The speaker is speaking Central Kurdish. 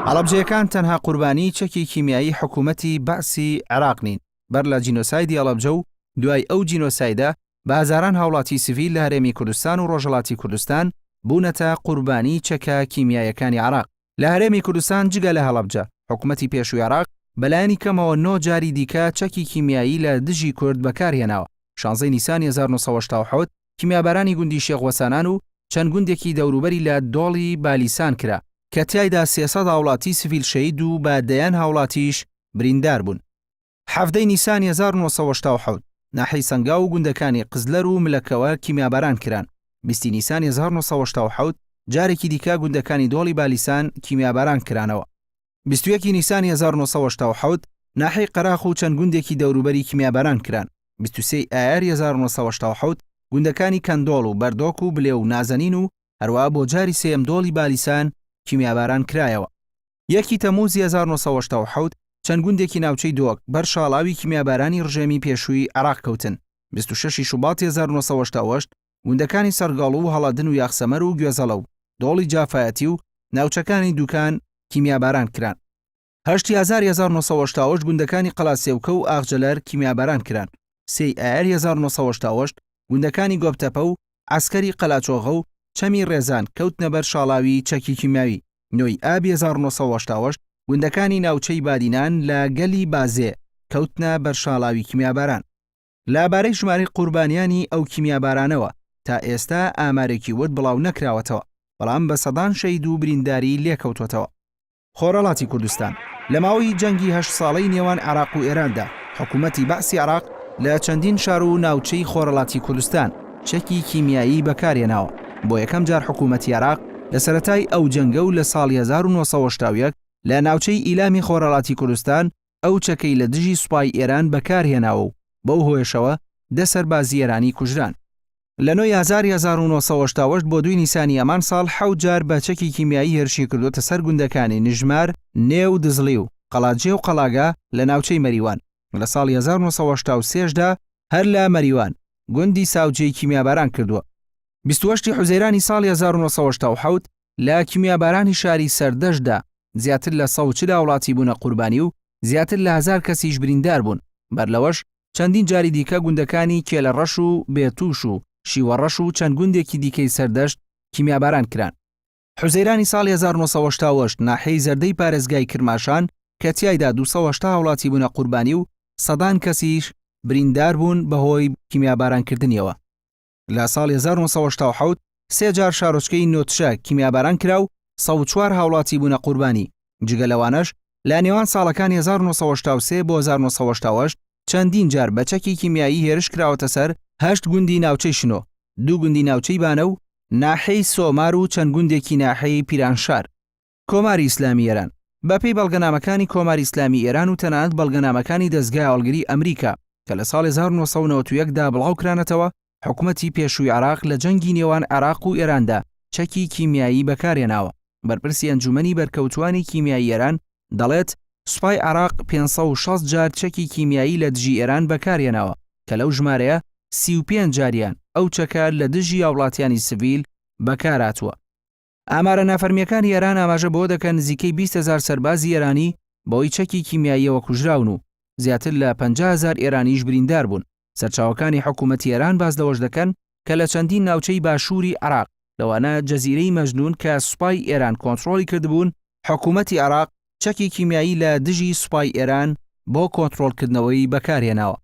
هەڵەبجەیەکان تەنها قوربانیی چەکی کیمیایی حکوومەتی بەعسی عێراق نین، بەر لە جینۆسایدی هەڵەبجە و دوای ئەو جینۆسایدە بە هەزاران هاوڵاتی سڤیل لە هەرێمی کوردستان و ڕۆژهەڵاتی کوردستان بوونەتە قوربانیی چەکە کیمیاییەکانی عێراق. لە هەرێمی کوردستان جگە لە هەڵەبجە، حکومەتی پێشووی عێراق بەلایەنی کەمەوە نۆ جاری دیکە چەکی کیمیایی لە دژی کورد بەکارهێناوە، شانزەی نیسانی 1987 کیمیابارانی گوندی شێخ وەسانان و چەند گوندێکی دەوروبەری لە دۆڵی بالیسان کرا، کە تیایدا 300 هاوڵاتی سڤیل شەهید و بە دەیان هاوڵاتیش بریندار بوون. حەڤدەی نیسانی 1987، ناحیەی سەنگاو و گوندەکانی قزلەر و ملەکەوە کیمیاباران کران. بیستی نیسانی 1987، جارێکی دیکە گوندەکانی دۆڵی بالیسان کیمیاباران کرانەوە. 21 ی نیسانی 1987، ناحیەی قەراخ و چەند گوندێکی دەوروبەری کیمیاباران کران. 23 ی ئایاری 1987، گوندەکانی کەندۆڵ و بەردۆک و بلێ و نازەنین و هەروەها بۆ جاری سێیەم دۆڵی بالیسان کیمیاباران کرایەوە. یەکی تەمووزی 1987، چەند گوندێکی ناوچەی دۆک بەر شاڵاوی کیمیابارانی ڕژێمی پێشووی عێراق کەوتن. 26 ی شوباتی 1988، گوندەکانی سەرگەڵو و هەڵەدن و یاخسەمەر و گوێزەڵە و دۆڵی جافایەتی و ناوچەکانی دوکان کیمیاباران کران. هەشتی ئازاری 1988 گوندەکانی قەڵاسێوکە و ئاغجەلەر کیمیاباران کران. سێی ئایاری 1988 گوندەکانی گۆپتەپە و عەسکەری قەلاچۆغە و چەمی ڕێزان کەوتنە بەر شاڵاوی چەکی کیمیاوی. نۆی ئابی 1988 گوندەکانی ناوچەی بادینان لە گەلی بازێ کەوتنە بەر شاڵاوی کیمیاباران. لە بارەی ژمارەی قوربانیانی ئەو کیمیابارانەوە تا ئێستا ئامارێکی ورد بڵاو نەکراوەتەوە، بەڵام بە سەدان شەهید و برینداری لێکەوتووەتەوە. خۆرهەڵاتی کوردستان، لە ماوەی جەنگی هەشت ساڵەی نێوان عێراق و ئێراندا، حکوومەتی بەعسی عێراق لە چەندین شار و ناوچەی خۆرهەڵاتی کوردستان چەکی کیمیایی بەکارهێناوە. بۆ یەکەم جار حکوومەتی عێراق لە سەرەتای ئەو جەنگە و لە ساڵی 1981 لە ناوچەی ئیلامی خۆرهەڵاتی کوردستان ئەو چەکەی لە دژی سوپای ئێران بەکارهێناوە و بەو هۆیەشەوە دە سەربازی ئێرانی کوژران. لە نۆی ئازاری 1988 بۆ دووی نیسانی هەمان ساڵ حەوت جار بە چەکی کیمیایی هێرشی کردووەتە سەر گوندەکانی نژمار، نێ و دزڵی و قەڵاجێ و قەڵاگا لە ناوچەی مەریوان. لە ساڵی 1983 دا هەر لە مەریوان گوندی ساوجێی کیمیاباران کردووە. 28 ی حوزەیرانی ساڵی 1987 لە کیمیابارانی شاری سەردەشتدا زیاتر لە 140 هاوڵاتی بوونە قوربانی و زیاتر لە هەزار کەسیش بریندار بوون. بەر لەوەش چەندین جاری دیکە گوندەکانی کێلەڕەش و بێتووش و شیوەڕەش و چەند گوندێکی دیکەی سەردەشت کیمیاباران کران. حوزەیرانی ساڵی 1988 ناحیەی زەردەی پارێزگای کرماشان کە تیایدا 280 هاوڵاتی بوونە قوربانی و سەدان کەسیش بریندار بوون بەهۆی کیمیابارانکردنیەوە. لە ساڵی 1987 سێ جار شارۆچکەی نۆتشە کیمیاباران کرا و 104 هاوڵاتی بوونە قوربانی، جگە لەوانەش لە نێوان ساڵەکانی 1983 بۆ 1988 چەندین جار بە چەکی کیمیایی هێرش کراوەتە سەر هەشت گوندی ناوچەی شنۆ، دوو گوندی ناوچەی بانە و ناحیەی سۆمار و چەند گوندێکی ناحیەی پیرانشار. کۆماری ئیسلامی ئێران، بە پێی بەڵگەنامەکانی کۆماری ئیسلامی ئێران و تەنانەت بەڵگەنامەکانی دەزگای هەواڵگری ئەمریکا کە لە ساڵی 1991 دا بڵاوکرانەتەوە، حکومەتی پێشووی عێراق لە جەنگی نێوان عێراق و ئێراندا چەکی کیمیایی بەکارهێناوە. بەرپرسی ئەنجوومەنی بەرکەوتووانی کیمیایی ئێران دەڵێت، سوپای عێراق 560 جار چەکی کیمیایی لە دژی ئێران بەکارهێناوە کە لەو ژمارەیە 35 جاریان ئەو چەکە لە دژی هاوڵاتیانی سڤیل بەکارهاتووە. ئامارە نافەرمییەکانی ئێران ئاماژە بەوە دەکەن نزیکەی 20 هەزار سەربازی ئێرانی بەهۆی چەکی کیمیاییەوە کوژراون و زیاتر لە 50 هەزار ئێرانیش بریندار بوون. سەرچاوەکانی حکوومەتی ئێران باس لەوەش دەکەن کە لە چەندین ناوچەی باشووری عێراق لەوانە جەزیرەی مەجنوون کە سوپای ئێران کۆنترۆڵی کردبوون، حکوومەتی عێراق چەکی کیمیایی لە دژی سوپای ئێران بۆ کۆنترۆڵکردنەوەی بەکارهێناوە.